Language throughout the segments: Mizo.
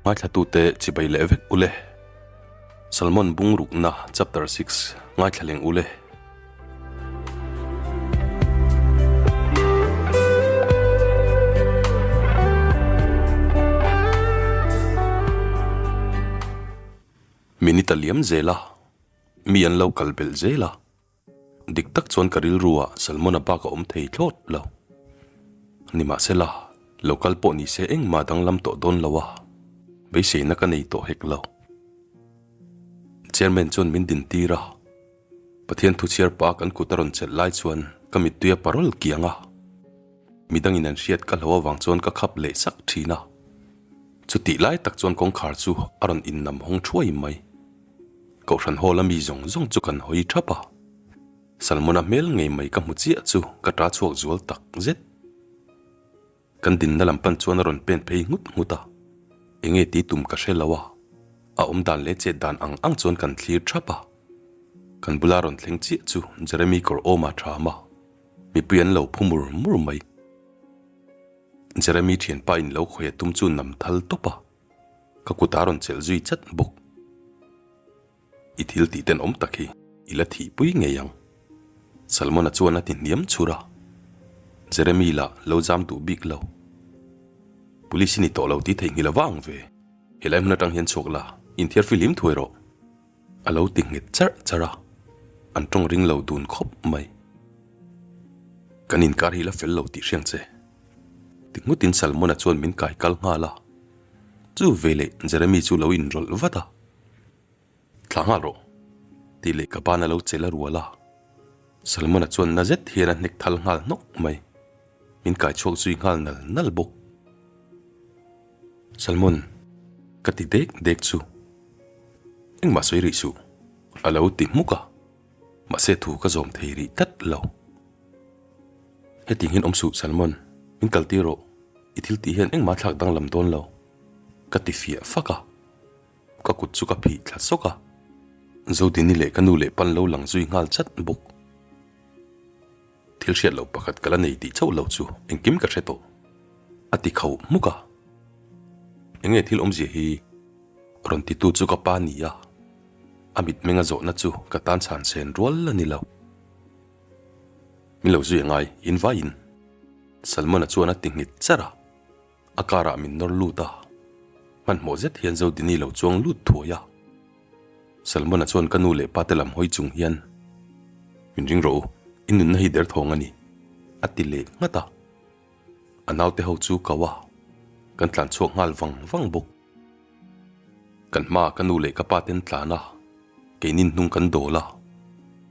Ngaithlatute chibai leh vek ule. Salmon bungrukna chapter 6 ngaithla leng ule. Minute a liam zel a, mi an lo kal belh zel a. Dik tak chuan ka rilru ah Salmon-a bak a awm thei thlawt lo. Nimahsela, lo kal pawh ni se engmah danglam tawh dawn lo a, beiseina ka nei tawh hek lo. Chairman chuan min din tir a, Pathian thuchhiar pa kan kut a rawn chelh lai chuan ka mittui a parol kiang a. Midangin an hriat ka hlo avang chuan ka khap leh sak thin a. Chutih lai tak chuan kawngkhar chu a rawn innam hawng thuai mai. Kohhran hall a mi zawng zawng chu kan hawi thap a, Salmona hmel ngei mai ka hmu chiah chu ka ta chhuak zual tak zet. Kan dinna lam pan chuan a rawn pen phei nghut nghut a, enge ti tum ka hre lo a, a awm dan leh chet dan ang ang chuan kan thlir thap a. Kan bula rawn thleng chiah chu Jeremy kawr awm a tham a, mipui an lo phu mur mur mai. Jeremy thianpa in lo khawi a tum chu nam thal tawp a. Ka kut a rawn chelh zui chat bawk. I thil tih tenawm tak hi i la thihpui ngei ang. Salmon-a chuan a ti hniam chhur a. Jeremy lah lo zam duh bik lo. Police i ni tawh lo tih theihnghilh a va ang ve. Helai hmun atang hian chhuak la, inthiar fihlim thuai rawh. A lo ti nghet charh charh a, an tawng ring lo dun khawp mai. Kan inkar hi la fel lo tih hriang che. Ti nghutin Salmon-a chuan min kai kal nghal a, chu veleh Jeremy chu lo inrawlh vat a. Thla nghal rawh, tih leh ka ban a lo chelh a rual a. Salmon-a chuan na zet hian a hnek thal nghal hnawk mai. Min kai chhuak zui nghal nal nal bawk. Salmon, ka ti dek dek chu. Engmah sawi rih suh, a lo ti hmuk a, mahse thu ka zawm thei rih tlat lo. Heti hian awm suh Salmon, min kal tir rawh, i thil tih hian engmah thlak danglam dawn lo, ka ti fiah fak a, ka kut chu ka phih thla sawk a, Zodini leh ka nu leh pan lo lang zui nghal chat bawk. Thil hriat loh pakhat ka la nei tih chauh lo chu engkim ka hre tawh, a ti khauh hmuk a. Enge thil awmzia hi rawn titu chu ka pa ni a, a mitmeng a zawhna chu ka tan chhan sen rual a ni lo. Min lo zui angai, in vaiin. Salmon-a chuan a ti nghet char a, a car-ah min nawr lut a, hmanhmawh zet hian Zodini lo chuang lut thuai a. Salmon-a chuan ka nu leh pa te lam hawi chung hian, Min ring rawh u, i nunna hi derthawng a ni, a ti leh nghat a. A naute ho chu kau a, kan tlan chhuak nghal vang vang bawk. Kan hmaah ka nu leh ka pa ten tlan a, keinin hnung kan dawl a.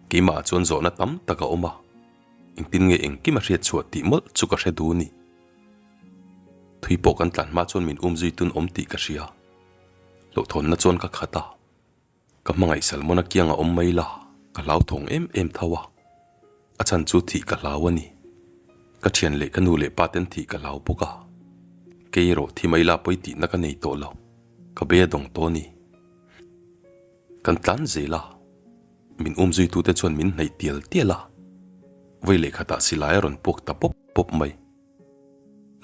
Keimahah chuan zawhna tam tak a awm a, engtin nge engkim a hriat chhuah tih mawlh chu ka hre duh ni. Thui pawh kan tlan hma chuan min um zui tun awm tih ka hria. Hlauhthawnna chuan ka khat a, ka hmangaih Salmon-a kiang a awm mai la, ka hlauthawng em em tho a. A chhan chu thih ka hlau a ni. Ka thian leh ka nu leh pa ten thih ka hlau bawk a. Kei erawh thi mai la pawi tihna ka nei tawh lo, ka be a dawng tawh a ni. Kan tlan zel a, min um zuitute chuan min hnaih tial tial a, vawi leh khatah silai a rawn puak ta pawp pawp mai.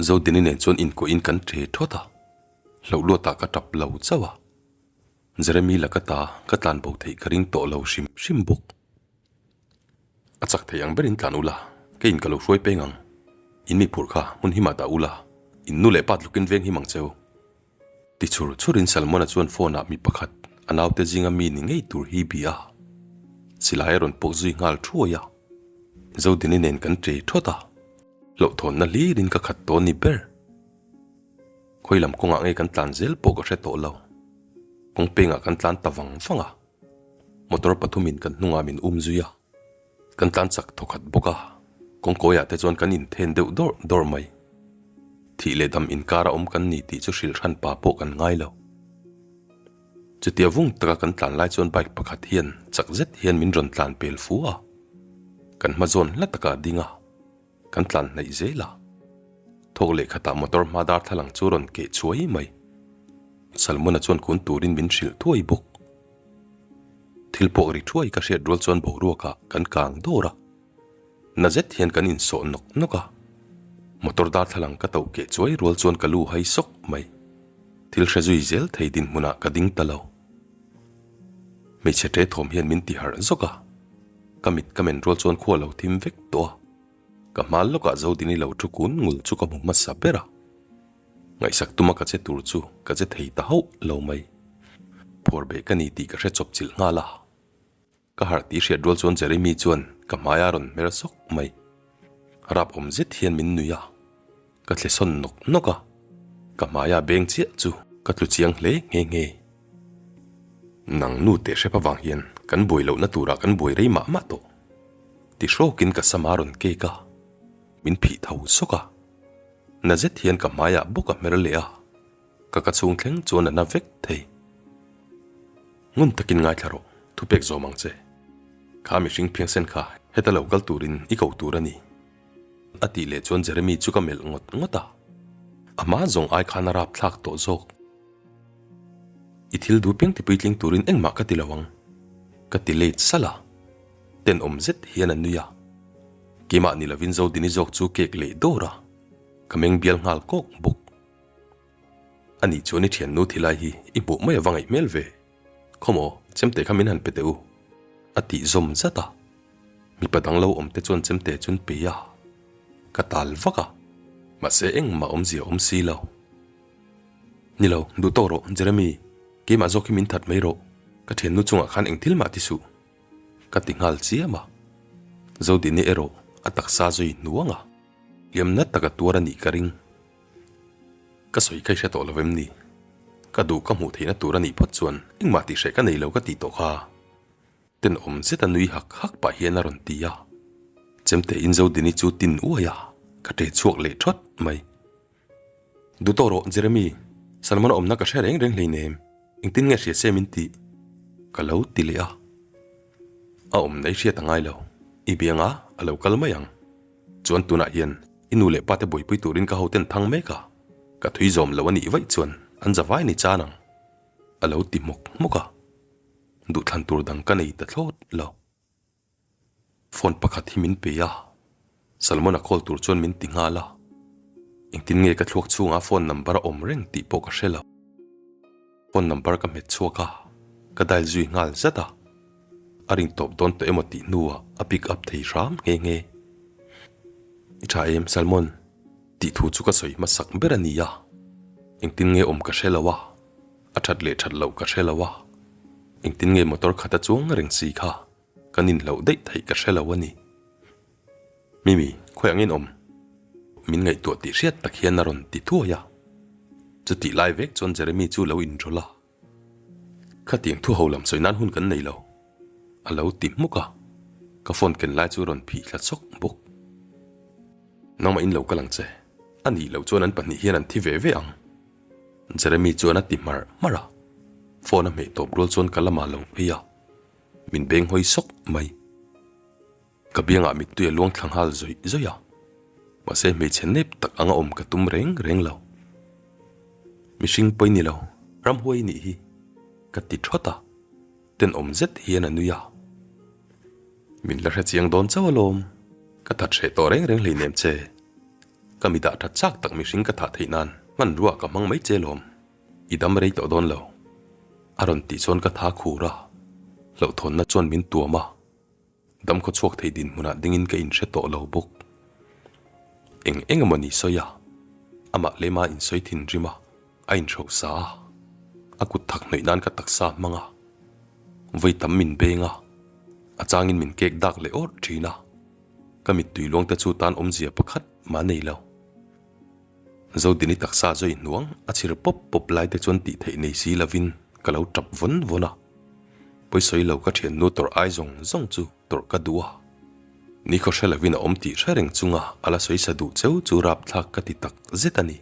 Zodini nen chuan inkuahin kan ṭhe thawt a, hlauh luatah ka ṭap lo chauh a. Jeremy laka ta ka tlan bo theih ka ring tawh lo hrim hrim bawk. A chak thei ang berin tlan ula, keiin ka lo hruai peng ang. In mi phurh kha hmun himah dah ula, in nu leh pa tlukin veng him ang cheu. Ti chhur chhurin Salmon-a chuan phone-ah mi pakhat a naute zinga mi ni ngei tur hi bih a. Silai a rawn pawk zui nghal thuai a. Zodini nen kan ṭe thawt a, hlauhthawnna hlirin ka khat tawh ni ber. Khawi lam kawngah nge kan tlan zel pawh ka hre tawh lo. Kawng pengah kan tlan ta vang vang a. Motor pathumin kan hnungah min um zui a, kan tlan chak thawkhat bawk a, kawngkawiah te chuan kan inthen deuh dawrh dawrh mai. Thih leh dam inkar a awm kan ni tih chu hrilh hran pa pawh kan ngai lo. Chutia vung taka kan tlan lai chuan bike pakhat hian chak zet hian min rawn tlan pel fu a, kan hma zawn hla takah a ding a, kan tlan hnaih zel a. Thawk leh khatah motor hma darthlalang chu rawn keh chhuai mai. Salmon-a chuan kun turin min hrilh thuai bawk. Thil pawh ri thuai ka hriat rual chuan boruakah kan kang dawr a, na zet hian kan insawh nawk nawk a. Motor darthlalang ka toh keh chuai rual chuan ka lu hai sawk mai. Thil hre zui zel thei dinhmunah ka ding ta lo. Hmeichhe ṭe thawm hian min ti harh zawk a, ka mit ka men rual chuan khua lo thim vek tawh a. Ka hma lawkah Zodini lo thu kun ngul chu ka hmu hmasa ber a. Ngaihsak tuma ka che tur chu ka che thei ta hauh lo mai. Phuar beh ka ni tih ka hre chawp chilh nghal a. Ka harh tih hriat rual chuan Jeremy chuan ka hmai a rawn hmer sawk mai. Rap awm zet hian min nui a, ka thle sawn nawk nawk a, ka hmai a beng chiah chu ka tlu chiang hle nghe nghe. Nang nu teh hrep avang hian kan buai lohna turah kan buai rei mah mah tawh. Ti hrawkin ka sam a rawn kek a, min phih tho sawk a. Na zet hian ka hmaiah bawk a hmer leh a, ka ka chhung thleng chuan a na vek thei. Ngun takin ngaithla rawh, thupek zawm ang che. Kha mihring phiangsen kha heta lo kal turin i ko tur a ni. A tih leh chuan Jeremy chu ka melh ngawt ngawt a, a hma zawng ai khan a rapthlak tawh zawk. I thil duh piang tipuitling turin engmah ka ti lo ang, ka ti late salh a. Tenawm zet hian a nui a, keimah ni lovin Zodini zawk chu kek leh dawr a, ka meng bial nghal kawk bawk. A nih chuan i thiannu thilai hi i hmuh mai ava ngaih hmel ve. Khawmaw, chemte kha min han pe teh u. A tih zawm zat a. Mipa dang lo awm te chuan chemte chu an pe a. Ka tal vak a. Mahse engmah awmzia awm si lo. Ni lo, duh tawk rawh, Jeremy. Keimah zawk hi min that mai rawh. Ka thiannu chungah khan eng thil mah ti suh. Ka ti nghal chiam a. Zodini erawh a taksa zui hnuang a. Hliamna tak a tuar a nih ka ring. Ka sawi kha i hre tawh lo em ni? Ka duh ka hmuh theihna tur a nih phawt chuan engmah tih hreh ka nei lo ka tih tawh kha. Tenawm zet a nui hak hak pah hian a rawn ti a. Chemte in Zodini chu tin uai a, ka ṭe chhuak leh ṭhawt mai. Duh tawh rawh Jeremy, Salmon a awmna ka hre reng reng hleinem, engtin nge hria se min tih? Ka lo ti leh a. A awmna i hriat a ngai lo, i bianga a lo kal mai ang. Chuan tunah hian i nu leh pate buaipui turin ka hoten thang mek a, ka thui zawm lo a nih vaih chuan an za vai ni chan ang, a lo ti hmawk hmawk a, duhthlan tur dang ka nei ta thlawt lo. Phone pakhat hi min pe a, Salmon-a call tur chuan min ti nghal a, engtin nge ka thluak chhungah phone number a awm reng tih pawh ka hre lo. Phone number ka hmet chhuak a, ka dial zui nghal zat a. A ring tawp dawn tawh emaw tih hnuah a pick up thei hram nghe nghe. I tha em Salmon? Tih thu chu ka sawi hmasak ber a ni a. Engtin nge awm ka hre lo a, a that leh that loh ka hre lo a. Engtin nge motor khat a chuang reng si kha kan inhloh daih theih ka hre lo a ni. Mimi, khawi angin awm? Min ngaihtuah tih hriat tak hian a rawn ti thuai a. Chutih lai vek chuan Jeremy chu lo inrawlh a. Khatiang thu ho lam sawi nan hun kan nei lo, a lo ti hmuk a. Ka phone ken lai chu rawn phih thla chawk bawk. Nangmah in lo kal ang che, a nih loh chuan an pahnih hian an thi ve ve ang, Jeremy chuan a ti hmarh hmarh a. Phone a hmeh tawp rual chuan ka lamah a lo phei a, min beng hawi sawk mai. Ka biangah mittui a luang thla nghal zawih zawih a, mahse hmeichhe nep tak anga awm ka tum reng reng lo. Mihring pawi ni lo, ramhuai nih hi, ka ti thawt a, tenawm zet hian a nui a. Min la hre chiang dawn chauh alawm, ka that hreh tawh reng reng hleinem che. Ka mi dah that chak tak mihring ka thah theih nan hmanrua ka hmang mai che lawm, i dam rei tawh dawn lo, a rawn tih chuan ka tha khur a, hlauhthawnna chuan min tuam a. Damkhaw chhuak thei dinhmunah dingin ka inhre tawh lo bawk. Eng eng emaw ni sawi a, amah lema insawi thinrim a, a inhrosa a, a kut thak hnawih nan ka taksa hmang a, vawi tam min beng a, a changin min kek dak leh awrh thin a, ka mittui luangte chu tan awmzia pakhat mah nei lo. Zodini taksa zawi hnuang a chhir pawp pawp lai te chuan tih theih nei si lovin ka lo tap vawn vawn a. Pawisawi lo ka thiannu tawrh ai zawng zawng chu tawrh ka duh a. Nikhaw hre lovin a awm tih hre reng chunga a la sawisa duh cheu chu rapthlak ka ti tak zet a ni.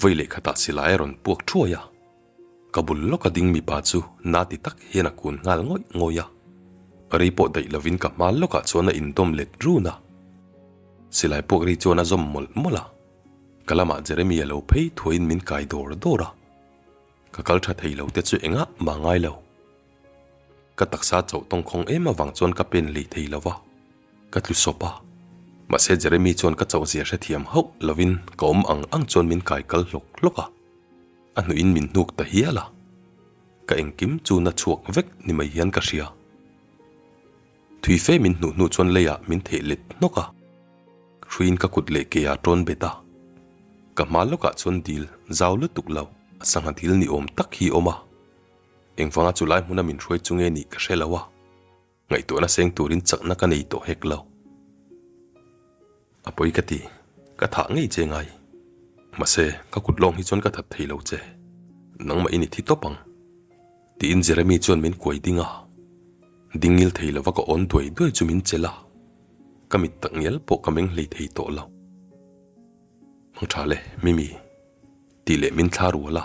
Vawi leh khatah silai a rawn puak thuai a. Ka bul lawka ding mipa chu na ti tak hian a kun nghal ngawih ngawih a. Rei pawh daih lovin ka hma lawkah chuan a indawm let run a. Silai puak ri chuan a zawm mawlh mawlh a. Ka lamah Jeremy a lo phei thuaiin min kai dawr dawr a. Ka kal tha thei lo te chu engah mah ngai lo. Ka taksa chauh tawngkhawng em avang chuan ka pen lei thei lo va, ka tlu sawp a. Mahse Jeremy chuan ka chauh zia hrethiam hauh lovin ka awm ang ang chuan min kai kal hlawk hlawk a. A hnuhin min hnuk ta hial a, ka engkim chu na chhuak vek ni mai hian ka hria. Thui fe min hnuh hnu chuan leiah min theh let hnawk a, hruiin ka kut leh ke ah tawn bet a. Ka hma lawkah chuan dil zau lutuk lo, a sangha dil ni awm tak hi a awm a. Engvanga chu lai hmuna min hruai chu nge nih ka hre lo a. Ngaihtuahna seng turin chakna ka nei tawh hek lo. A pawi ka ti, ka thah ngei che ngai. Mahse, ka kut lawng hi chuan ka that thei lo che. Nangmah in i thi tawp ang. Tiin Jeremy chuan min kuai ding a. Ding ngil thei lova ka awn duai duai chu min chelh a. Ka mit tak ngial pawh ka meng hlei thei tawh lo. Hmang tha le, Mimi. Tih leh min thla rual a.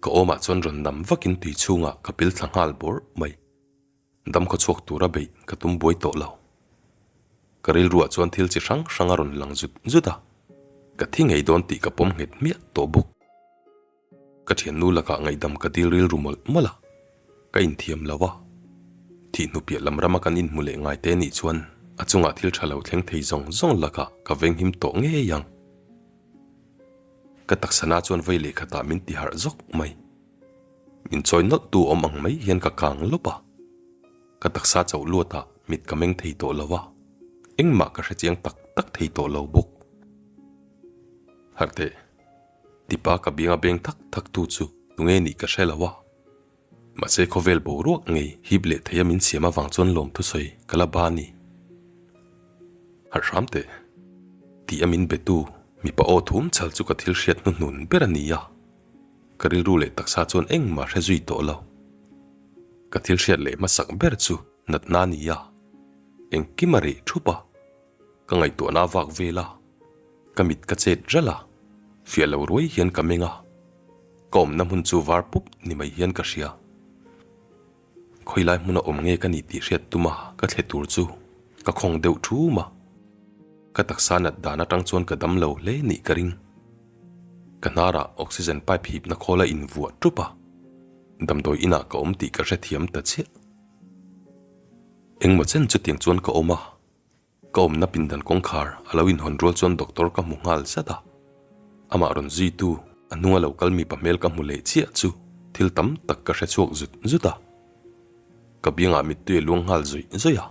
Ka awmah chuan rawn nam vakin tui chhungah ka pil thla nghal bawrh mai. Dam khaw chhuak tura beih ka tum buai tawh lo. Ka rilruah chuan thil chi hrang hrang a rawn lang zut zut a, ka thi ngei dawn tih ka pawm nghet hmiah tawh bawk. Ka thiannu lakah ngaihdam ka dil rilru mawlh mawlh a, ka inthiam lo a. Thih hnu piah lam rama kan inhmu leh ngai te nih chuan a chungah thil tha lo thleng thei zawng zawng lakah ka venghim tawh ngei ang. Ka taksana chuan vei lehkhatah min ti harh zawk mai. Min chawi nawlh tu awm ang mai hian ka kang lawp a, ka taksa chauh luat ah mit ka meng thei tawh lo a, engmah ka hrechiang tak tak thei tawh lo bawk. Harh teh, tipa ka bianga beng thak thak tu chu tunge nih ka hre lo a, mahse khawvel boruak ngei hip leh thei a min siam avang chuan lawm thusawi ka la ba ni. Harh hram teh, tih a min be tu mipa aw thum chhal chu ka thil hriat hnuhnun ber a ni a. Ka rilru leh taksa chuan engmah hre zui tawh lo. Ka thil hriat leh hmasak ber chu natna a ni a, engkim a reh thup a, ka ngaihtuahna a vak vel a, ka mit ka chet ralh a, fiah lo ruai hian ka meng a, ka awmna hmun chu var pup ni mai hian ka hria. Khawilai hmuna awm nge ka ni tih hriat tuma ka thle tur chu ka khawng deuh thum a, ka taksa nat dan atang chuan ka dam lo hle nih ka ring. Ka hnarah oxygen pipe hipna khawl a invuah tup a, damdawi inah ka awm tih ka hrethiam ta chiah. Engmaw chen chutiang chuan ka awm a, Ka awmna pindan kawngkhar a lo inhawn rual chuan doctor ka hmu nghal zat a, amah rawn zuitu a hnunga lo kal mipa hmel ka hmu leh chiah chu thil tam tak ka hre chhuak zut zut a. Ka biangah mittui a luang nghal zawih zawih a,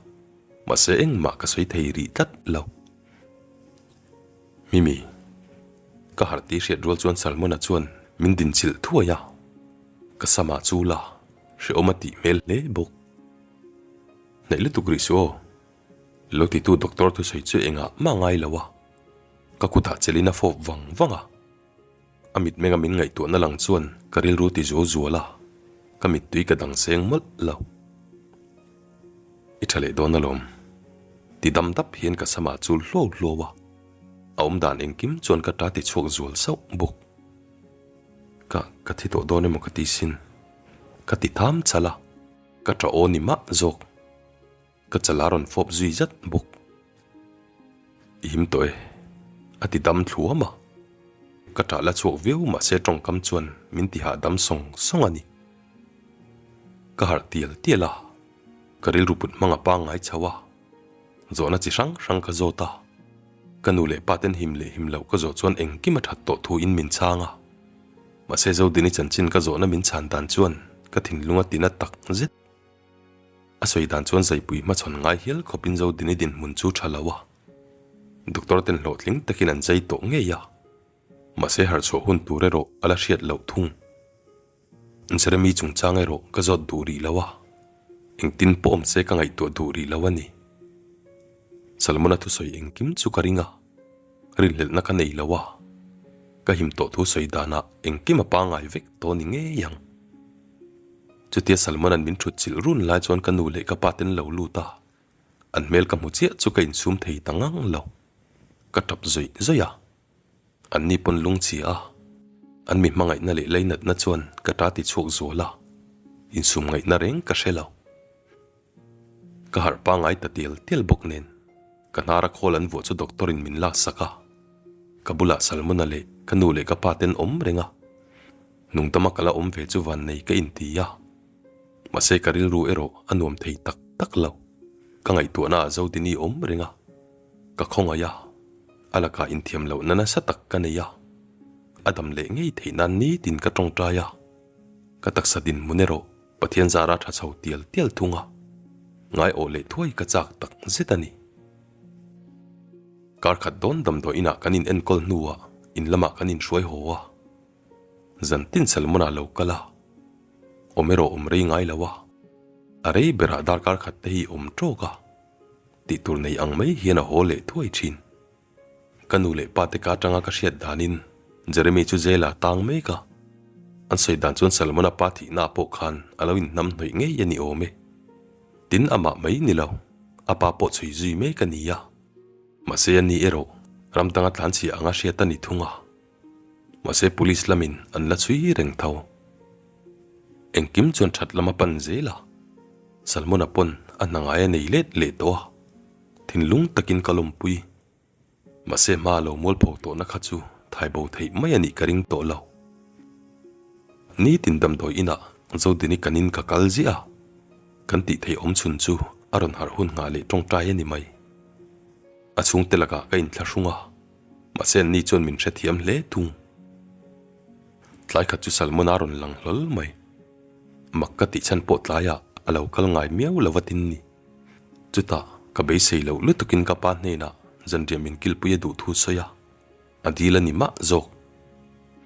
mahse engmah ka sawi thei rih tlat lo. Mimi, ka harh tih hriat rual chuan Salmona chuan min dinchilh thuai a, ka samah chu la hrehawm a tih hmel hle bawk. Hnaih lutuk rih suh aw. Lo titu doctor thusawi chu engah mah ngai lo a, ka kutah chelin a fawp vang vang a. A mitmenga min ngaihtuahna lang chuan ka rilru ti zual zual a, ka mittui ka dang seng mawlh lo. I tha leh dawn alawm. Ti dam dap hian ka samah chul hluau hluau a, a awmdan engkim chuan ka ta ti chhuak zual sauh bawk. Ka, ka thi tawh dawn emaw ka ti sin. Ka ti tham chal a, ka tah aw ni mah zawk. Ka chal a rawn fawp zui zat bawk. I him tawh e, a ti dam thluam a. Ka ṭah la chhuak viau mahse ṭawngkam chuan min ti hahdam sawng sawng a ni. Ka harh tial tial a, ka rilru put hmang a pangngai chho a, zawhna chi hrang hrang ka zawt a. Ka nu leh pa ten him leh him loh ka zawh chuan engkim a ṭhat tawh thu in min chhang a. Mahse Zodini chanchin ka zawhna min chhan dan chuan ka thinlung a tina tak zet. A sawi dan chuan zaipui hmachhawn ngai hial khawpin Zodini dinhmun chu tha lo a, doctor ten hlawhtling takin an zai tawh ngei a, mahse harhchhuah hun tur erawh a la hriat loh thung. Jeremy chungchang erawh ka zawt duh rih lo a, engtin pawh awm se ka ngaihtuah duh rih lo a ni. Salmona thusawi engkim chu ka ring a, rinhlelhna ka nei lo a, ka him tawh thu sawi danah engkim a pangngai vek tawh ni ngei ang. Chutia Salmona'n min thut chilh run lai chuan ka nu leh ka pa ten lo lut a, an hmel ka hmu chiah chu ka insum thei ta ngang lo. Ka tap zawih zawih a, an ni pawn lungchhia a, an mi hmangaihna leh leinatna chuan ka ta ti chhuak zual a, insum ngaihna reng ka hre lo. Ka harh pangngai ta tial tial bawk nen, ka hnara khawl an vuah chu doctor in min laksak a, ka bulah Salmona leh ka nu leh ka pa ten awm reng a. Nungdama ka la awm ve chu vannei ka inti a, mahse ka rilru erawh a nuam thei tak tak lo. Ka ngaihtuahna ah Zodini awm reng a, ka khawngaih a, a lakah inthiam lohna nasa tak ka nei a. a dam leh ngei theih nan nitin ka tawngtai a, ka taksa dinhmun erawh Pathian zara tha chho tial tial thung a, ngaiawh leh thuai ka chak tak zet a ni. Kar khat dawn damdawi inah kan in enkawl hnuah in lamah kan inhruai haw a, zantin Salmona lo kal a, awm erawh awm rei ngai lo a, a rei berah darkar khat te hi awm tawk a, tih tur nei ang mai hian a haw leh thuai thin. Ka nu leh pa te ka atanga ka hriat danin Jeremy chu jail ah tang mek a, an sawi dan chuan Salmona pa thihna ah pawh khan a lo inhnam hnawih ngei a ni awm e. Tin amah mai ni lo, a pa pawh chhui zui mek a ni a. Mahse a ni erawh ram danga tlanchhia anga hriat a ni thung a. Mahse police lamin an la chhui reng tho. Engkim chuan that lam a pan zel a, Salmona pawn a hna ngai a nei let leh tawh a. Thinlung takin ka lawmpui. Mahse hma lo mualpho tawhna kha chu thaibo theih mai a nih ka ring tawh lo. Nitin damdawi inah Zodini kanin ka kal ziah a, kan tih theih awm chhun chu a rawn harh hun nghah leh tawngtai a ni mai. A chhungte lakah ka inthlahrung a, mahse anni chuan min hrethiam hle thung. Tlai khat chu Salmon a rawn lang hlawl mai. Mak ka tih chhan pawh tlaiah a lo kal ngai miau lo vatin ni. Chutah ka beisei loh lutukin ka pa hnenah zanriah min kilpui a duh thu sawi a, a dil a ni mah zawk.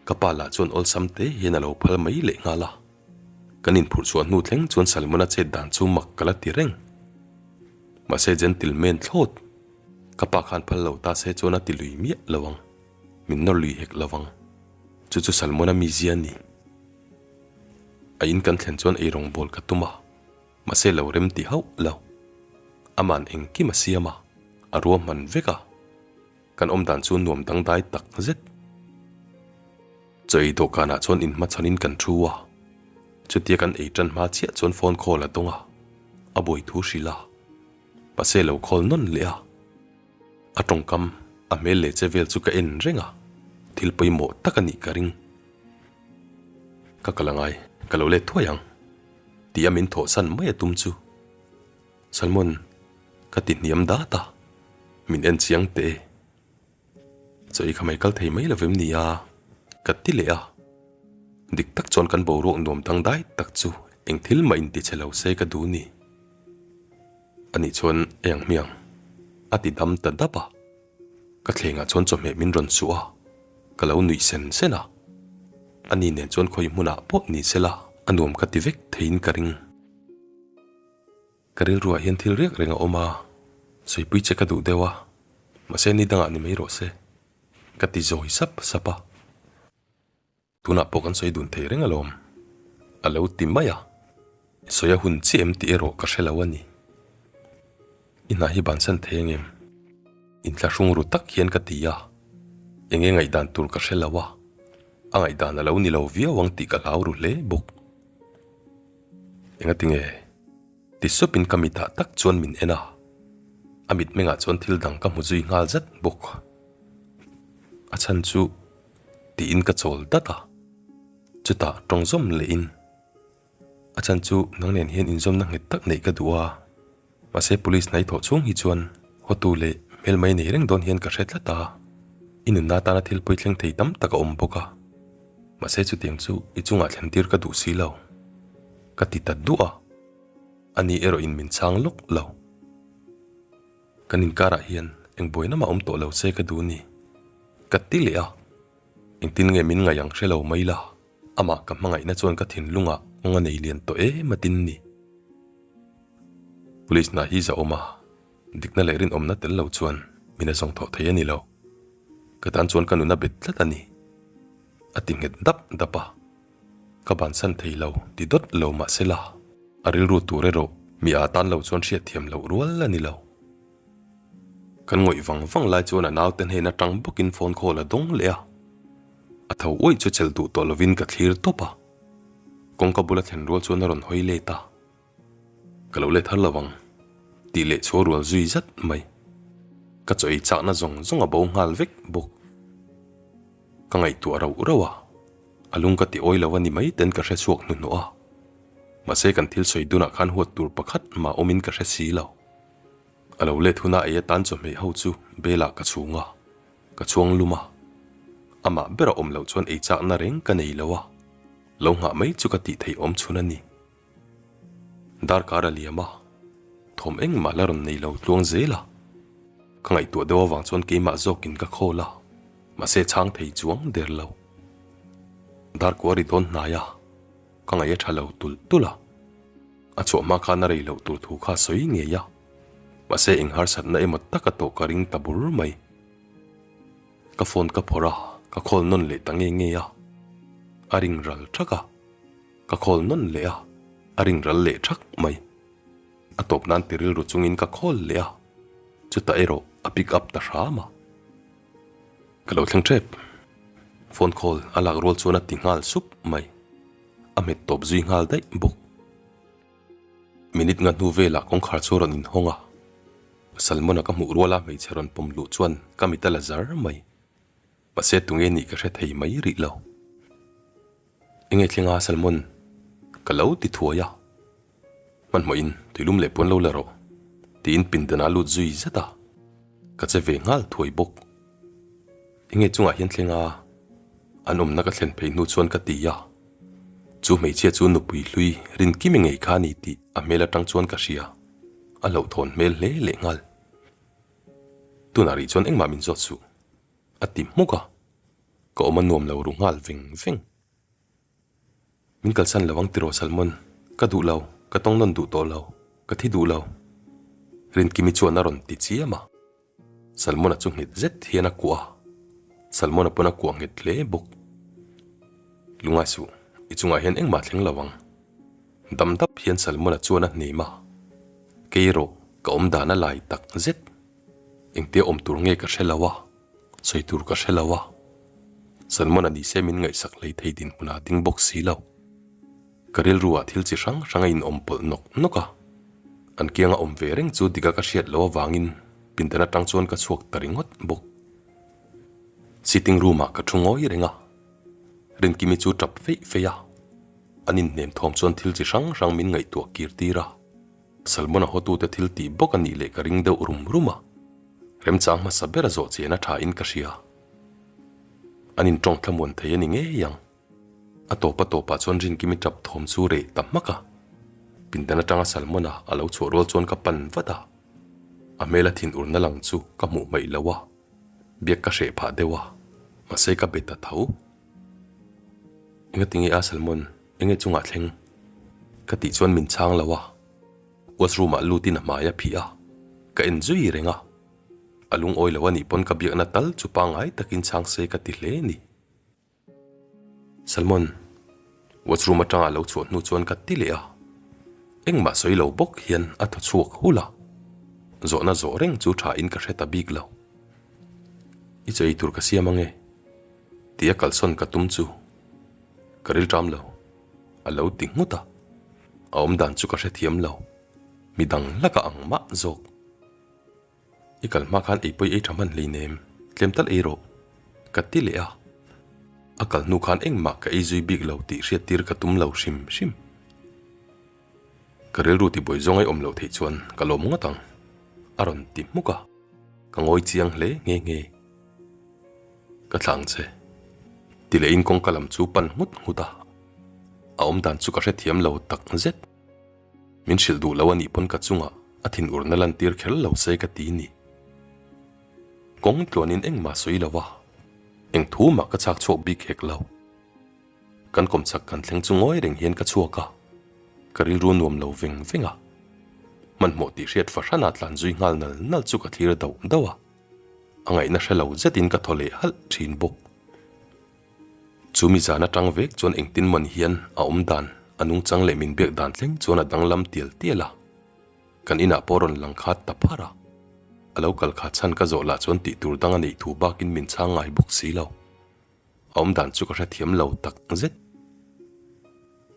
Ka pa lah chuan awlsam te hian a lo phal mai leh nghal a. Kan inphurh chhuah hnu thleng chuan Salmon-a chet dan chu mak ka la ti reng. Mahse gentleman thlawt ka pa khan phal lo ta se chuan a ti lui miah lo ang, min nawr lui hek lo ang. Chu chu Salmon-a mizia a ni. A in kan thlen chuan eirawng bawl ka tum a. Mahse lo rem ti hauh lo. Aman engkim a siam a, a ruahman vek a. Kan awm dan chu nuam dangdai tak zet. Chaw ei dawhkanah chuan inhmachhanin kan thu a. Chutia kan ei tan hma chiah chuan phone call a dawng a, a buai thu hrilh a. Mahse lo call nawn leh a. A tawngkam, a hmel leh che vel chu ka en reng a, thil pawimawh tak a nih ka ring. Ka kal angai, ka lo let thuai ang. Tih a min thawhsan mai a tum chu Salmon ka ti hniam dat a, min en chiang teh e. Chaw ei kha mai kal thei mai lovem ni a? Ka ti leh a. Dik tak chuan kan boruak nuam dangdai tak chu eng thil mah inti che lo se ka duh ni. Anih chuan eng hmiang a ti dam ta dap a. Ka thlengah chuan chawhmeh min rawn suh a, ka lo nuih sen sen a. Ani nen chuan khawi hmunah pawh ni sela a nuam ka ti vek theiin ka ring. Ka rilruah hian thil riak reng a awm a, sawipui che ka duh deuh a, mahse ni dangah ni mai rawh se, ka ti zawi sap sap a. Tunah pawh kan sawi dun thei reng alawm, a lo ti mai a. Sawi a hun chiah em tih erawh ka hre lo a ni. I hna hi bansan thei ang em? Inthlahrung ru tak hian ka ti a. Enge ngaihdan tur ka hre lo a, a ngaihdan a lo ni lo viau ang tih ka hlau ru hle bawk. Engatinge? Ti supin ka mitah tak chuan min en a, a mitmengah chuan thil dang ka hmu zui nghal zat bawk. A chhan chu tiin ka chawl dat a, chutah tawng zawm lehin, A chhan chu nang nen hian inzawmna nghet tak neih ka duh a, mahse police hnai thawh chhung hi chuan hotu leh hmel mai nei reng dawn hian ka hre tlat a, i nunna atana thil pawi thleng thei tam tak a awm bawk a, mahse chutiang chu i chungah thlen tir ka duh si lo. Ka ti ta duah a, ani erawh in min chhang lawk lo. Kan inkarah hian eng buaina mah awm tawh lo se ka duh ni. Ka ti leh a, engtin nge min ngaih ang hre lo mai la, amah ka hmangaihna chuan ka thinlungah kawng a nei lian tawh em a tin ni. Police hna hi zahawm a, dikna leh rinawmna tel lo chuan min a zawng thawh thei a ni lo. Ka tan chuan ka nun a bet tlat a ni. A ti nghet dap dap a. Ka bansan thei lo ti dawt lo mah se la, a rilru tur erawh mi aa tan lo chuan hriatthiam loh rual a ni lo. Kan ngawih vang vang lai chuan a naute hnen atang bawkin phone call a dawng leh a, a tho uaih chu chelh duh tawh lovin ka thlir tawp a, kawngka bula thlen rual chuan a rawn hawi let a. Ka lo let har lo ang tih leh chhuah rual zui zat mai. Ka chaw ei chakna zawng zawng a bo nghal vek bawk. Ka ngaihtuah rauh rauh a, a lung ka ti awi lo a ni mai ten ka hre chhuak hnuhnawh a. Mahse kan thil sawi dunah khan huat tur pakhat mah awmin ka hre si lo. A lo let huna ei atan chawhmeh ho chu belah ka chhung a, ka chhuang lum a. Amah bera awm loh chuan ei chakna reng ka nei lo a, lo nghah mai chu ka tih theih awm chhun a ni. Darkar a liam a, thawm engmah la rawn nei lo tluang zel a. Ka ngaihtuah deuh avang chuan keimah zawkin ka khawl a, mahse chhang thei chuang der lo. Darkua ri dawn hnai a, ka ngaih a tha lo tulh tulh a. A chhuah hma khan a rei loh tur thu kha sawi ngei a, mahse eng harsatna emaw taka tawh ka ring ta bur mai. Ka phone ka phawrh a, ka call nawn leh ta nge nge a, a ring ral thak a, ka call nawn leh a, a ring ral leh thak mai. A tawp nan ti rilru chungin ka call leh a, chutah erawh a pick up ta hram a. Ka lo thleng tep. Phone call a lak rual chuan a ti nghal sup mai. A hmet tawp zui nghal daih bawk. Minute nga hnu velah kawngkhar chu a rawn inhawng a, Salmon-a ka hmuh ruala hmeichhe rawn pawm luh chuan ka mit a la zar mai. Mahse tunge nih ka hre thei mai rih lo. Enge thlenga Salmon? Ka lo ti thuai a. Hmanhmawhin tuilum leh puan lo la rawh tiin pindan a lut zui zat a, ka che ve nghal thuai bawk. Enge chungah hian thlenga an awmna ka thlen phei hnu chuan ka ti a. Chu hmeichhia chu nupui hlui Rinkimi ngei kha a ni tih a hmel atang chuan ka hria, a hlauhthawn hmel hle leh nghal. Tunah rih chuan engmah min zawt suh, a ti hmuk a, ka awm a nuam lo ru nghal veng veng. Min kalsan lo ang tiraw Salmon, ka duh lo, ka tawng nawn duh tawh lo, ka thi duh lo, Rinkimi chuan a rawn ti chiam a. Salmona chu nghet zet hian a kuah a, Salmona pawn a kuah nghet hle bawk. Lungai suh, i chungah hian engmah thleng lo ang. Dam dap hian Salmona chuan a hnem a, Kei erawh ka awm dan a lai tak zet. Engtia awm tur nge ka hre lo a, sawi tur ka hre lo a. Salmona ni se min ngaihsak hlei thei dinhmunah a ding bawk si lo. Ka rilru ah thil chi hrang hrang a inawm pawlh nawk nawk a, an kianga awm ve reng chu dika ka hriat loh avangin pindan atang chuan ka chhuak ta ringawt bawk. Sitting room ah ka thu ngawi reng a, Rinkimi chu tap feih feih a, an inhnem thawm chuan thil chi hrang hrang min ngaihtuah kir tir a, Salmon-a hawtute thil tih bawk a nih leh ka ring deuh rum rum a, remchang hmasa bera zawh chian a tha in ka hria. An intawng thlamuan thei a ni ngei ang. A tawp a tawpah chuan Rinkimi tap thawm chu reh ta hmak a. Pindan atanga Salmon-a a lo chhuah rual chuan ka pan vat a. A hmela thinurna lang chu ka hmuh hmaih lo a, biak ka hreh phah deuh a, mahse ka be ta tho. Engatinge a Salmon, enge chungah thleng? Ka tih chuan min chhang lo a, washroom-ah lutin a hmai a phih a, ka en zui reng a. A lungawi lo a nih pawn ka biakna tal chu pangngai takin chhang se ka ti hle ni. Salmon, washroom atanga a lo chhuah hnu chuan ka ti leh a, engmah sawi lo bawk hian a thaw chhuak hulh a, zawhna zawh reng chu tha in ka hre ta bik lo. I chaw ei tur ka siam ange, tia kalsawn ka tum chu ka rilṭam lo, a lo ti nghut a, a awmdan chu ka hrethiam lo, midang laka ang mah zawk. I kal hma khan ei pawi ei tha hman hleinem, tlem tal ei rawh, ka ti leh a. A kal hnu khan engmah ka ei zui bik lo tih hriattir ka tum lo hrim hrim. Ka rilru tibuai zawng ei awm loh theih chuan ka lawm ngawt ang, a rawn ti hmuk a, ka ngawi chiang hle nghe nghe. Ka thla ang che, ti lehin kawngka lam chu pan nghut nghut a, a awmdan chu ka hrethiam lo tak zet. Min hrilh duh lo a nih pawn ka chungah a thinurna lantir kher lo se ka ti ni. Kawng tluanin engmah sawi lo a, eng thu mah ka chhak chhuak bik hek lo. Kan kawmchhak kan thleng chu ngawi reng hian ka chhuak a, ka rilru nuam lo veng veng a. Hmanhmawh tih hriat fahrana tlan zui nghal nal nal chu ka thlir dauh dauh a, a ngaihna hre lo zetin ka thaw leh halh thin bawk. Chu mi zan atang vek chuan engtin man hian a awm dan, a nungchang leh min biak dan thleng chuan a danglam tial tial a. Kan inah pawh rawn lang khat ta phar a. A lo kal kha chhan ka zawh lah chuan tih tur dang a neih thu bakin min chhang ngai bawk si lo. A awm dan chu ka hrethiam lo tak zet.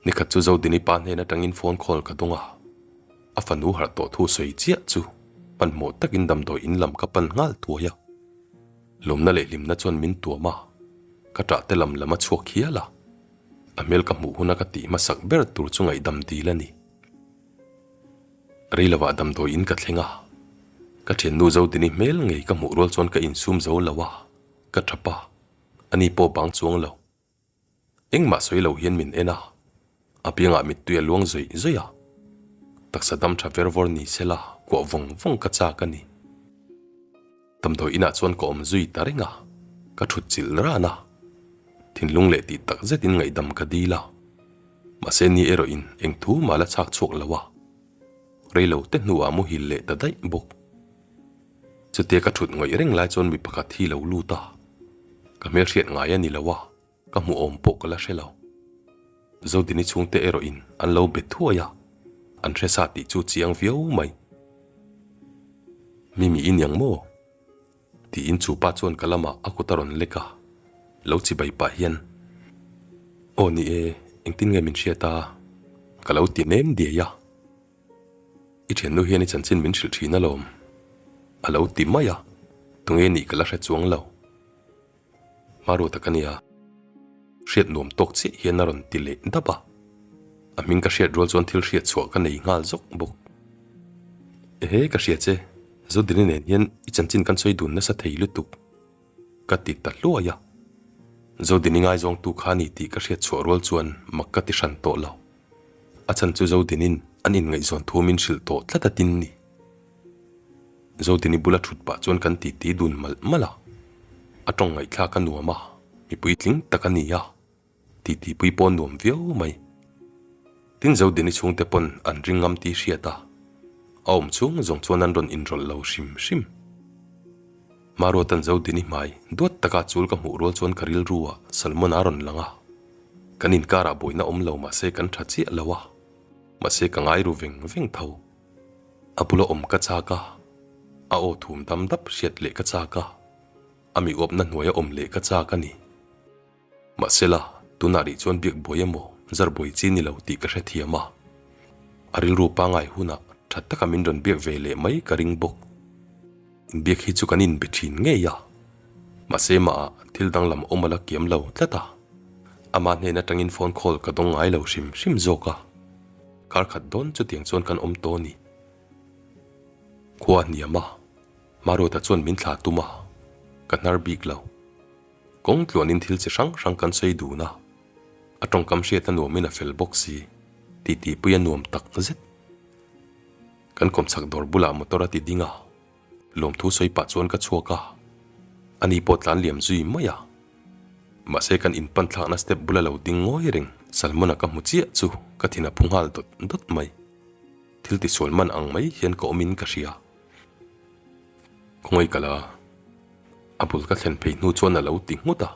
Nikhat chu Zodini pa hnen atangin phone call ka dawng a. A fanu harh tawh thu sawi chiah chu hmanhmawh takin damdawi in lam ka pan nghal thuai a. Lawmna leh hlimna chuan min tuam a, ka ṭah te lam lam a chhuak hial a, a hmel ka hmuh huna ka tih hmasak ber tur chu ngaihdam dil a ni. Rei lovah damdawi in ka thleng a, ka ṭhiannu Zodini hmel ngei ka hmuh rual chuan ka insum zo lo a, ka ṭap a. Ani pawh bang chuang lo. Engmah sawi lo hian min en a, a piangah mittui a luang zawih zawih a. Taksa dam tha ver vawr ni se la kuah vawng vawng ka chak a ni. Damdawi inah chuan ka awm zui ta reng a, ka thut chilh ran a. Thinlung leh tih tak zetin ngaihdam ka dil a. Mahse ni erawhin eng thu mah la chhak chhuak lo a. Reilo te hnuah muhil leh ta daih bawk. Chutia ka thut ngawih reng lai chuan mi pakhat hi lo lut a, ka hmelhriat ngai a ni lo a, ka hmuh awm pawh ka la hre lo. Zodini chhungte erawhin an lo be thuai a, an hre sa tih chu chiang viau mai. Mimi i niang maw? Tiin chu pa chuan ka lamah a kut a rawn lek a, lo chibai pah hian, Aw ni e, engtin nge min hriat a? Ka lo ti nem diai a. I thiannu hian i chanchin min hrilh thin alawm, a lo ti mai a, tunge nih ka la hre chuang lo. Hmarua tak a nia, hriat nuam tawk chiah hian a rawn ti leh dap a, a hming ka hriat rual chuan thil hriat chhuah ka nei nghal zawk bawk. Ehe, ka hria che, Zodini nen hian i chanchin kan sawi dun nasa thei lutuk, ka ti ta hluai a. Zodini ngaizawngtu kha a ni tih ka hriat chhuah rual chuan mak ka ti hran tawh lo. A chhan chu Zodinin an inngaihzawn thu min hrilh tawh tlat a tin ni. Zodini bula thut pah chuan kan titi dun malh malh a, a tawng ngaihthlak a nuam a, mipui tling tak a ni a, titi pui pawh nuam viau mai. Tin Zodini chhungte pawn an ring ngam tih hriat a, a awm chhung zawng chuan an rawn inrawlh lo hrim hrim. Maruatan Zodini hmai duat taka chul ka hmuh rual chuan ka rilru ah Salmon a rawn lang a, kan inkarah buaina awm lo mahse kan tha chiah lo a, mahse ka ngai ru veng veng tho. A bula awm ka chak a, a aw thum dam dap hriat leh ka chak a, a mi uapna hnuaia awm leh ka chak a ni. Mahsela, tunah rih chuan biak buai emaw zar buai chi ni lo tih ka hrethiam a, a rilru pangai hunah tha taka min rawn biak ve leh mai ka ring bawk. Inbiak hi chu kan inbe thin ngei a, mahse mahah thil danglam awm a la kiam lo tlat a, ama hnen atangin phone call ka dawng ngai lo hrim hrim zawk a, kar khat dawn chutiang chuan kan awm tawh a ni. Khua a hniam a, Maruata chuan min thla tum a, ka hnar bik lo. Kawng tluanin thil chi hrang hrang kan sawi dun a, a tawngkam hriat a nuamin a fel bawk si, titipui a nuam tak zet. Kan kawmchhak dawr bulah motor a ti ding a, lawmthu sawi pah chuan ka chhuak a, ani pawh tlan liam zui mai a. Mahse kan inpan thlakna step bula lo ding ngawi reng Salmon-a ka hmu chiah chu ka thin a phu nghal dawt dawt mai. Thil tisual man ang mai hian ka awmin ka hria. Khawngaih ka la, a bul ka thlen phei hnu chuan a lo ti nghut a.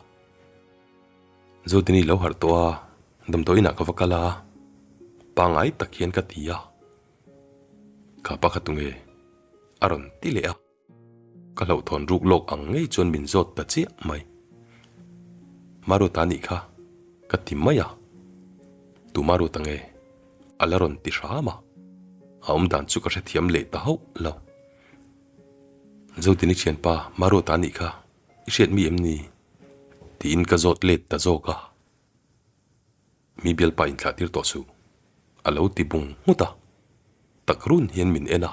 Zodini lo harh tawh a, damdawi inah ka va kal a, pangngai tak hian ka ti a. Kha pa kha tunge? A rawn ti leh a. Ka hlauhthawn ruk lawk ang ngei chuan min zawt ta chiah mai. Maruata nih kha ka ti mai a. Tu Maruata nge? A la rawn ti hram a. A awmdan chu ka hrethiam leh ta hauh lo. Zodini thianpa Maruata nih kha i hriat mi em ni? Tiin ka zawt let ta zawk a. Mi bialpa inthlah tir tawh suh, a lo ti bung nghut a. Tak run hian min en a,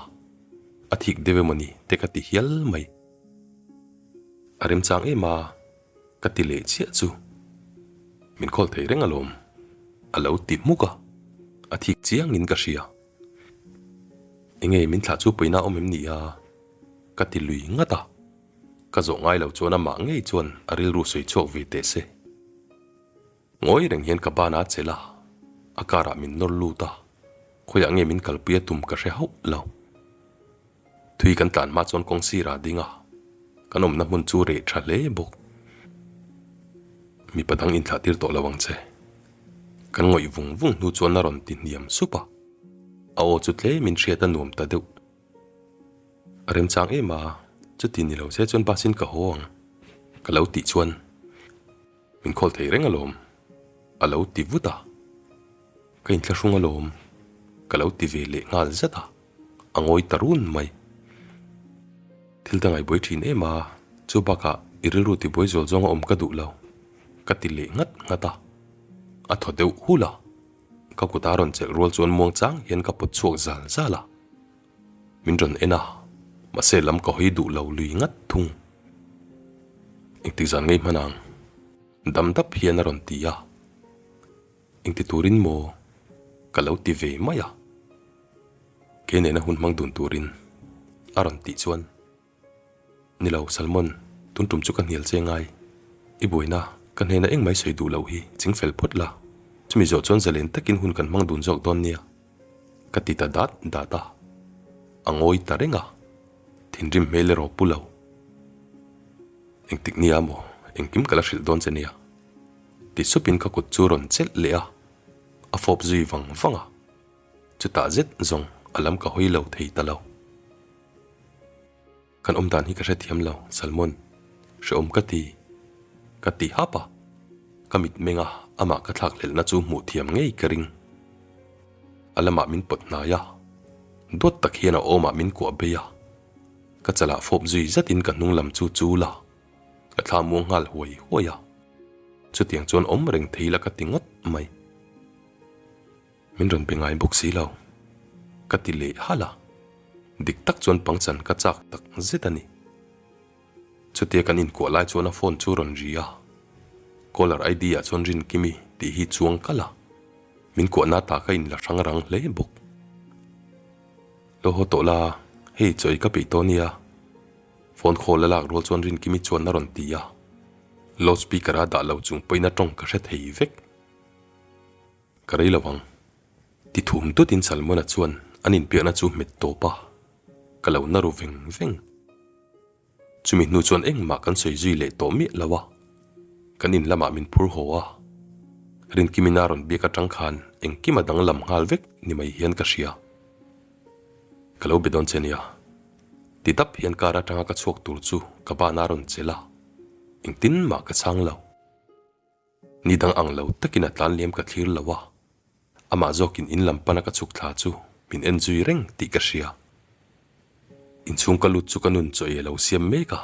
a thik deuh emaw ni te ka ti hial mai. A remchang em a, ka ti leh chiah chu. Min khawl thei reng alawm, a lo ti hmuk a, a thik chiangin ka hria. Enge min thlah chu pawina awm em ni a, ka ti lui ngat a. Ka zawh ngai lo chuan amah ngei chuan a rilru sawi chhuak ve teh se. Ngawi reng hian ka ban a chelh a, a car ah min nawr lut a, khawiah nge min kalpui a tum ka hre hauh lo. Thui kan tlan hma chuan kawng sir ah ding a, kan awmna hmun chu reh tha hle bawk. Mipa dang inthlah tir tawh lo ang che. Kan ngawih vung vung hnu chuan a rawn ti hniam sup a, a aw chu tlemin hriat a nuam ta deuh. A remchang em a, chuti ni lo se chuan bus in ka haw ang ka lo tih chuan. Min khawl thei reng alawm, a lo ti vut a. Ka inthlahrung alawm, ka lo ti ve leh nghal zat a, a ngawi ta run mai. Thil dang ai buai thin em a, chu bakah i rilru tibuai zual zawng a awm ka duh lo, ka ti leh nghat nghat a. A thaw deuh hul a, ka kut a rawn chelh rual chuan muangchang hian ka pawt chhuak zal zal a. Min rawn en a, mahse lam ka hawi duh lo lui ngat thung. Engtik zan ngei hman ang? Dam dap hian a rawn ti a, Engti turin maw? Ka lo ti ve mai a. Kei nena hun hmang dun turin a rawn tih chuan, Ni lo, Salmon, tun tum chu ka hnial che ngai. I buaina, ka hnena engmai sawi duh loh hi ching fel phawt la. Chumi zawh chuan zalen takin hun kan hmang dun zawk dawn nia. Ka ti ta dat dat a. A ngawi ta reng a. Thinrim hmel erawh pu lo. Engtik nia maw? Engkim ka la hrilh dawn che nia. Ti supin ka kut chu rawn chelh leh a, a fawp zui vang vang a. Chutah zet zawng a lam ka hawi lo thei ta lo. Kan awm dan hi ka hrethiam lo, Salmon. Hrehawm ka ti. Ka ti hap a. Ka mitmeng a, amah ka thlak hlelhna chu hmuh thiam ngei ka ring. A lamah min pawt hnai a, duat tak hian a awmah min kuah bei a. Ka chalah fawp zui zatin ka hnung lam chu chul a, ka thla muang nghal huai huai a. Chutiang chuan awm reng thei la ka ti ngawt mai. Min rawn be ngai bawk si lo. Ka ti leh halh a, dik tak chuan pangchan ka chak tak zet a ni. Chutia kan inkuah lai chuan a phone chu rawn ri a, caller ID ah chuan Rinkimi tih hi chuang kalh a, min kuahna ta ka inla hrang rang hle bawk. Lo haw tawh la, hei chawi ka peih tawh nia. Phone call a lak rual chuan Rinkimi chuan a rawn ti a, loud speaker a dah lo chung pawhin a tawng ka hre thei vek. Ka rei lo ang. Ti thum tutin Salmona chuan an inpiahna chu hmet tawp a, ka lo na ru veng veng. Chumi hnu chuan engmah kan sawi zui leh tawh miah lo a, kan in lamah min phur haw a. Rinkimina rawn biak atang khan engkim a danglam nghal vek ni mai hian ka hria. Ka lo be dawn che nia. Ti dap hian car atanga ka chhuak tur chu ka ban a rawn chelh a, engtin mah ka chhang lo. Ni dang ang lo takin a tlan liam ka thlir lo a, amah zawkin in lam pana ka chhuk thla chu min en zui reng tih ka hria. Inchhung ka lut chu ka nun chaw ei a lo siam mek a,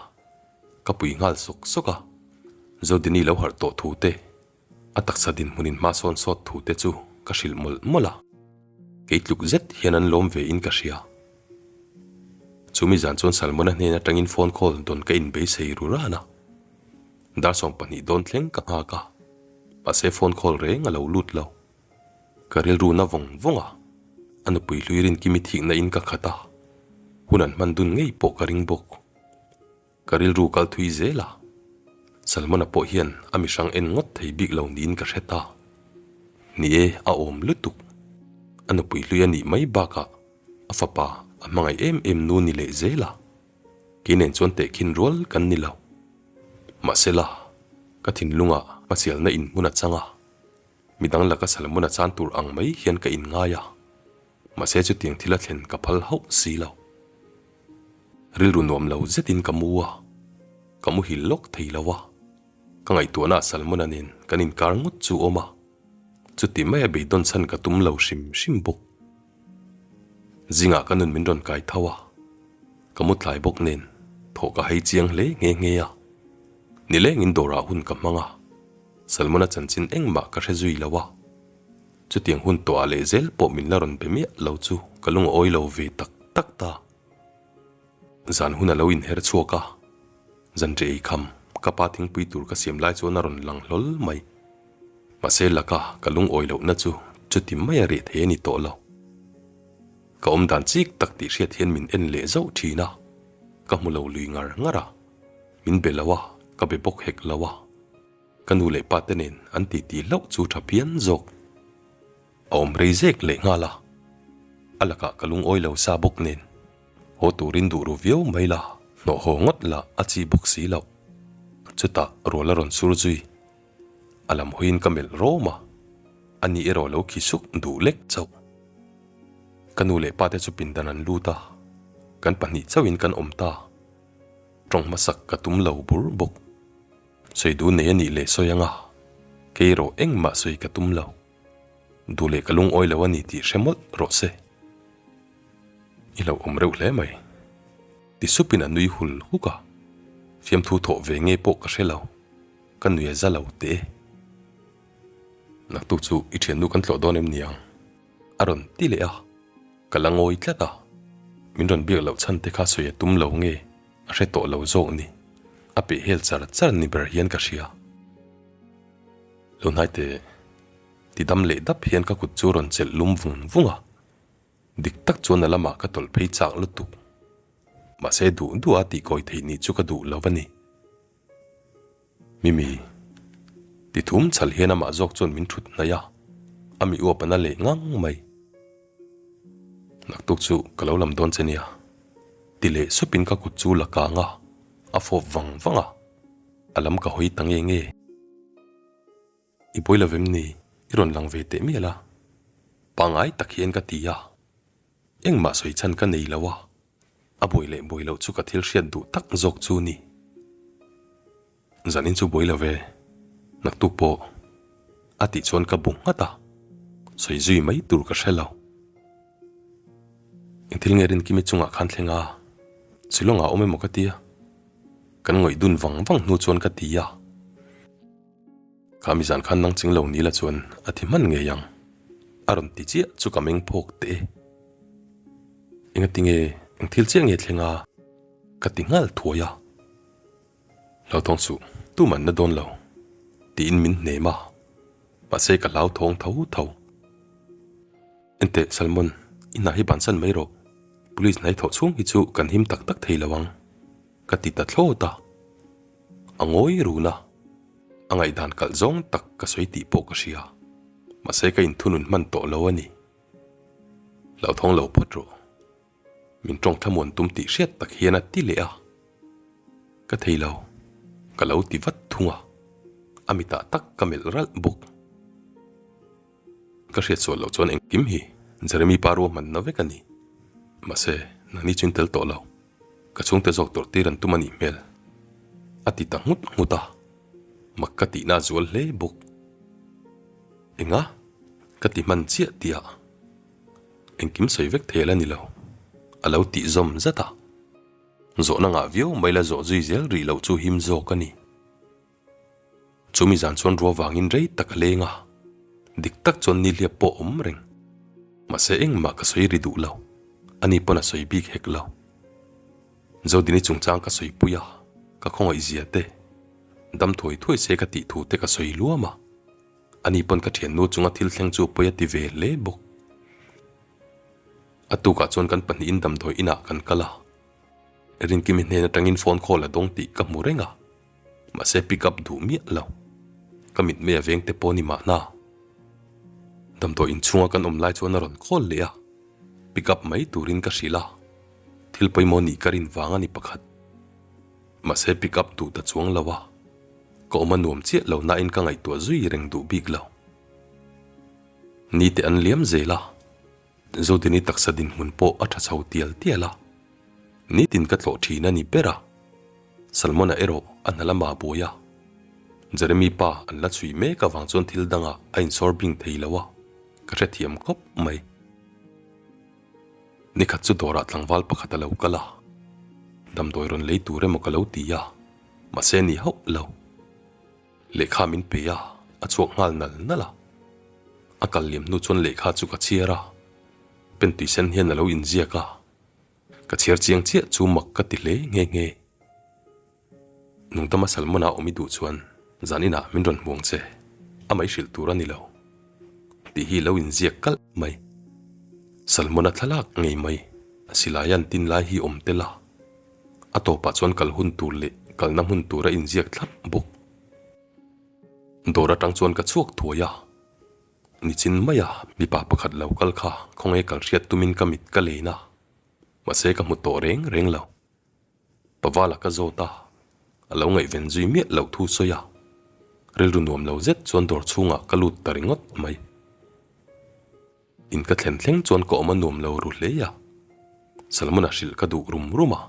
ka pui nghal sawk sawk a, Zodini lo harh tawh thu te, a taksa dinhmunin hma sawn sawt thu te chu ka hrilh mawlh mawlh a, kei tluk zet hian an lawm ve in ka hria. Chumi zan chuan Salmona hnen atangin phone call dawn ka inbeisei ru ran a. Dar 12 dawn thleng ka nghak a, mahse phone call reng a lo lut lo. Ka rilru na vawng vawng a, a nupui hlui Rinkimi thikna in ka khat a, hun an hman dun ngei pawh ka ring bawk. Ka rilru kal thui zel a, Salmona pawh hian a mihrang en ngawt thei bik lo niin ka hre ta. Ni e, a awm lutuk. A nupui hlui a nih mai bakah a fapa a hmangaih em em nu ni leh zel a. Kei nen chuan tehkhin rual kan ni lo. Mahsela, ka thinlungah hmasialna inhmun a chang a, midang laka Salmona chan tur ang mai hian ka inngai a, mahse chutiang thil a thlen ka phal hauh si lo. Rilru nuam lo zetin ka mu a, ka muhil lawk thei lo a, ka ngaihtuahnaah Salmona nen kan inkar ngawt chu awm a, chuti maia beidawn chhan ka tum lo hrim hrim bawk. Zingah ka nun min rawn kai tho a, ka mu tlai bawk nen thawh ka hei chiang hle nghe nghe a. Nilengin dawrah hun ka hmang a, Salmona chanchin engmah ka hre zui lo a. Chutiang hun tawhah leh zel pawh min la rawn be miah lo chu ka lung a awi lo ve tak tak ta. Zan hun a lo inher chhuak a, zanriah ei kham ka pa thingpui tur ka siam lai chuan a rawn lang hlawl mai. Mahse laka ka lungawi lohna chu chuti mai a reh thei a ni tawh lo. Ka awm dan chik tak tih hriat hian min en leh zauh thin a, ka hmu lo lui ngar ngar a, min be lo a, ka be bawk hek lo a. Ka nu leh pa te nen an titi hlauh chu tha phian zawk. A awm rei zek leh nghal a, a lakah ka lungawi lo sa bawk nen haw turin duh ru viau mai la, hnawh haw ngawt lah a chi bawk si loh. Chutah rual a rawn sur zui. A lam hawiin ka melh rawm a, ani erawh lo khi suk duh lek chauh. Ka nu leh pa te chu pindan an lut a, kan pahnih chauhin kan awm ta. Tawng hmasak ka tum lo bur bawk. Sawi duh nei a nih leh sawi anga, kei erawh engmah sawi ka tum lo. Duh leh ka lungawi lo a ni tih hre mawlh rawh se. I lo awm reuh hle mai. Ti supin a nui hul huk a, fiamthu thawh ve nge pawh ka hre lo. Ka nui a za lo teh e. Naktuk chu i thiannu kan tlawh dawn em ni ang? A rawn ti leh a, ka la ngawi tlat a. Min rawn biak loh chhan te kha sawi a tum lo nge a hre tawh lo zawk ni. A peh hel char char ni ber hian ka hria. Lo hnai teh, ti dam leh dap hian ka kut chu rawn chelh lum vung vung a, dik tak chuan a lamah ka tawlh phei chak lutuk. Mahse duh duh a tihkawi theih nih chu ka duh lo a ni. Mimi, ti thum chhal hian amah zawk chuan min thut hnaih a, a mi uap a na leh ngang mai. Naktuk chu ka lo lam dawn che nia, ti leh supin ka kut chu la kang a, a fawp vang vang a, a lam ka hawi ta nge nge. I buai lo vem ni? I rawn lang ve teh mial a, pangngai tak hian ka ti a, engmah sawi chhan ka nei lo a, a buai leh buai loh chu ka thil hriat duh tak zawk chu ni. Zanin chu buai lo ve, naktuk pawh a tih chuan ka bu nghat a, sawi zui mai tur ka hre lo. Eng thil nge Rinkimi chungah khan thleng a, Shillong ah awm emaw ka tia, kan ngawih dun vang vang hnu chuan ka ti a. Kha mi zan khan nang ching lo ni la chuan a thi hman ngei ang, a rawn ti chiah chu ka meng phawk teh e. Engati nge, eng thil chiah nge thleng a? Ka ti nghal thuai a. Hlauthawng suh, tuman na dawn lo, tiin min hnem a, mahse ka hlauthawng tho tho. Enteh Salmon, i hna hi bansan mai rawh, police hna i thawh chhung hi chu kan him tak tak thei lo ang, ka ti ta thlawt a. A ngawi run a, a ngaihdan kalh zawng tak ka sawi tih pawh ka hria, mahse ka inthunun hman tawh lo a ni. Hlauthawng lo phawt rawh. Min tawng thlamuan tum tih hriat tak hian a ti leh a, ka thei lo, ka lo ti vat thung a, a mitah tak ka melh ralh bawk. Ka hriat sual loh chuan engkim hi Jeremy pa ruahmanna vek a ni. Mahse, nangni chu in tel tawh lo. Ka chhungte zawk tawrh tir an tum a nih hmel. A ti ta nghut nghut a, mak ka tihna a zual hle bawk. Enga? Ka ti hman chiah tih ah engkim sawi vek thei a la ni lo, a lo tih zawm zat a. Zawhna ngah viau mai la zawh zui zel rih loh chu him zawk a ni. Chumi zan chuan ruah vangin rei tak a leng a, dik tak chuan nihliap pawh a awm reng. Mahse engmah ka sawi ri duh lo, ani pawn a sawi bik hek lo. Zodini chungchang ka sawi pui a, ka khawngaih zia te, dam thuai thuai se ka tih thu te ka sawi luam a, ani pawn ka thiannu chunga thil thleng chu pawi a ti ve hle bawk. A tukah chuan kan pahnihin damdawi inah kan kal a, Rinkimi hnen atangin phone call a dawng tih ka hmu reng a. Mahse pick up duh miah lo. Ka mitmei a veng te pawh ni mahna. Damdawi inchhunga kan awm lai chuan a rawn call leh a, pick up mai turin ka hrilh a, thil pawimawh nih ka rin vang a ni pakhat. Mahse pick up duh ta chuang lo a, ka awm a nuam chiah lo nain ka ngaihtuah zui reng duh bik lo. Nite an liam zel a, Zodini taksa dinhmun pawh a tha chho tial tial a, nitin ka tlawh thin a ni ber a. Salmona erawh a hna lamah a buai a, Jeremy pa an la chhui mek avang chuan thil dangah a insawr bing thei lo a, ka hrethiam khawp mai. Nikhat chu dawrah tlangval pakhat a lo kal a, damdawi rawn lei tur emaw ka lo ti a, mahse ni hauh lo. Lehkha min pe a, a chhuak nghal nal nal a. A kal liam hnu chuan lehkha chu ka chhiar a, pen tui sen hian a lo inziak a. Ka chhiar chiang chiah chu mak ka ti hle nghe nghe. Nungtama Salmona awm i duh chuan zan inah min rawn hmuang che, a mai hrilh tur a ni lo tih hi lo inziak kalh mai. Salmona thlalak ngei mai, a silai an tin lai hi awm tel a, a tawpah chuan kal hun tur leh kalna hmun tur a inziak thlap bawk. Dawr atang chuan ka chhuak thuai a. Nichin maia mipa pakhat lo kal kha khawnge kal hriat tumin ka mit ka len a, mahse ka hmu tawh reng reng lo. Pavala ka zawt a, a lo ngaihven zui miah loh thu sawi a, rilru nuam lo zet chuan dawr chhungah ka lut ta ringawt mai. In ka thlen thleng chuan ka awm a nuam lo ru hle a, Salmona hrilh ka duh rum rum a,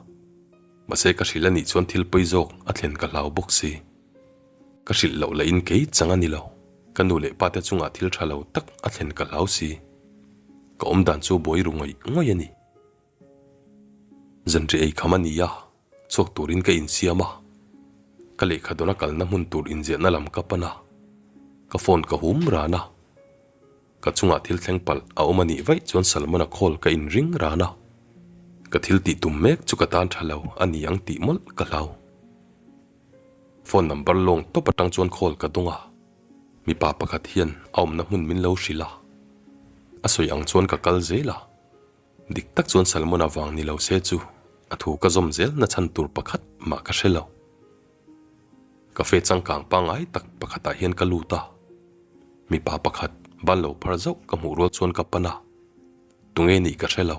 mahse ka hrilh a nih chuan thil pawi zawk a thlen ka hlau bawk si. Ka hrilh loh lahin kei chang a ni lo, ka nu leh pa te chungah thil tha lo tak a thlen ka hlau si. Ka awm dan chu buai ru ngawih ngawih a ni. Zanri ei kham a ni a, chhuak turin ka insiam a, ka lehkha dawna kalna hmun tur inziahna lam ka pan a, ka phone ka hum ran a. Ka chungah thil thleng palh a awm a nih vaih chuan Salmona call ka inring ran a, ka thil tih tum mek chu ka tan tha lo a ni ang tih mawlh ka hlau. Phone number lawng tawp atang chuan call ka dawng a. Mipa pakhat hian a awmna hmun min lo hrilh a, a sawi ang chuan ka kal zel a. Dik tak chuan Salmon-a vang ni lo se chu a thu ka zawm zel na chhan tur pakhat mah ka hre lo. Cafe changkang pangngai tak pakhatah hian ka lut a, mipa pakhat ban lo phar zauh ka hmuh rual chuan ka pan a, tunge nih ka hre lo.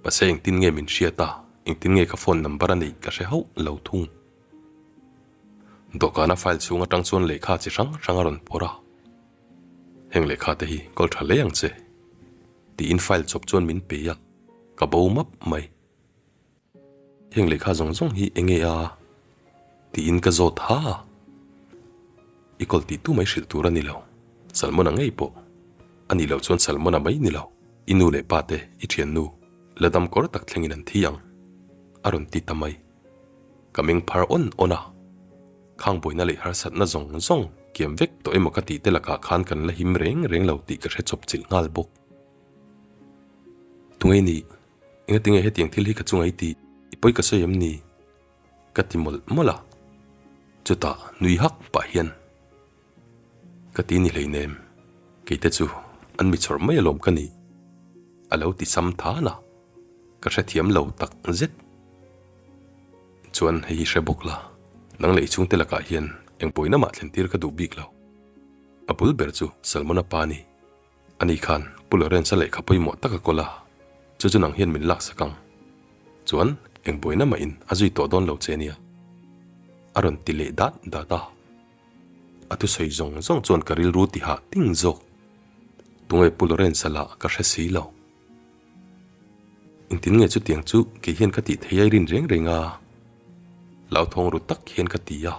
Mahse engtin nge min hriat a, engtin nge ka phone number a neih ka hre hauh lo thung. Dawhkana file chhung atang chuan lehkha chi hrang hrang a rawn phawrh a, Heng lehkha te hi kawl tha hle ang che, tiin file chawp chuan min pe a, ka bo map mai. Heng lehkha zawng zawng hi eng nge a? tiin ka zawt ha a, I kawl tih tu mai hrilh tur a ni lo, Salmon-a ngei pawh a nih loh chuan Salmon-a mai ni lo, i nu leh pa te, i thiannu, la dam kawr tak thlengin an thi ang, a rawn ti ta mai. Ka meng phar awn awn a, khang buaina leh harsatna zawng zawng kiam vek tawh emaw ka tih te lakah khan kan la him reng reng lo tih ka hre chawp chilh nghal bawk. Tunge nih, engatinge hetiang thil hi ka chunga i tih, i pawi ka sawi em ni? Ka ti mawlh mawlh a, chutah nui hak pah hian ka ti ni hleinem, keite chu an mi chhawrh mai alawm ka nih, a lo ti sam than a. Ka hrethiam lo tak zet. Chuan hei hi hre bawk la, nang leh i chhungte lakah hian eng pawina mah thlen tir ka duh bik lo. A bul ber chu Salmona pa a ni. Ani khan Pu Lawrence-a lehkha pawimawh tak a kawl a, chu chu nang hian min laksak ang. Chuan eng buaina mahin a zui tawh dawn lo che nia. A rawn ti leh dat dat a. A thusawi zawng zawng chuan ka rilru ti hah ting zawk. Tunge Pu Lawrence-a lah ka hre si lo. Engtin nge chutiang chu kei hian ka tih thei a i rin reng reng a? Hlauthawng ru tak hian ka ti a.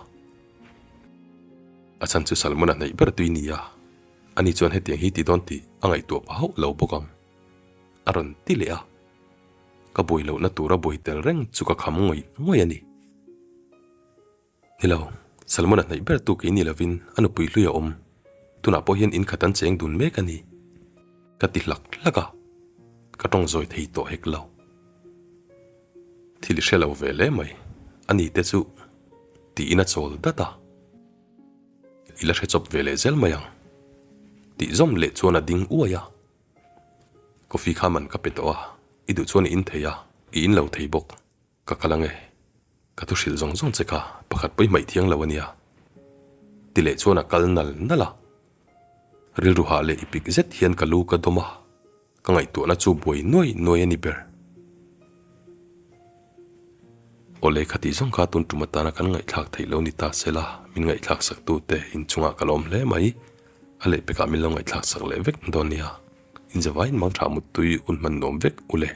A chhan chu Salmon-a hnaih ber tui ni a, ani chuan hetiang hi ti dawn tih a ngaihtuah pah hauh lo bawk ang. A rawn ti leh a. Ka buai lohna tura buai tel reng chu ka kham ngawih ngawih a ni. Ni lo, Salmon-a hnaih ber tu kei ni lovin a nupui hlui a awm. Tunah pawh hian in khat an cheng dun mek a ni. Ka ti hlak hlak a, ka tawng zawi thei tawh hek lo. Thil i hre lo ve hle mai, a ni te chu tiin a chawl dat a. I la hre chawp ve leh zel mai ang. Tih zawm leh chuan a ding uai a. Coffee kha man ka pe tawh a, i duh chuan i in thei a, i in lo thei bawk. Ka kal ange, ka thu hrilh zawng zawng che kha pakhat pawi hmaih thiang lo ania. Ti leh chuan a kal nal nal a. Rilru hah leh ipik zet hian ka lu ka dawm a, ka ngaihtuahna chu buai nuai nuai a ni ber. Awle khatih zawng kha tun tum atana kan ngaihthlak theih lo ni ta sela, min ngaihthlak sak tute inchungah ka lawm hle mai. A lehpekah min lo ngaihthlak sak leh vek dawn nia. Inzavain mangtha muttui un hman nuam vek ule.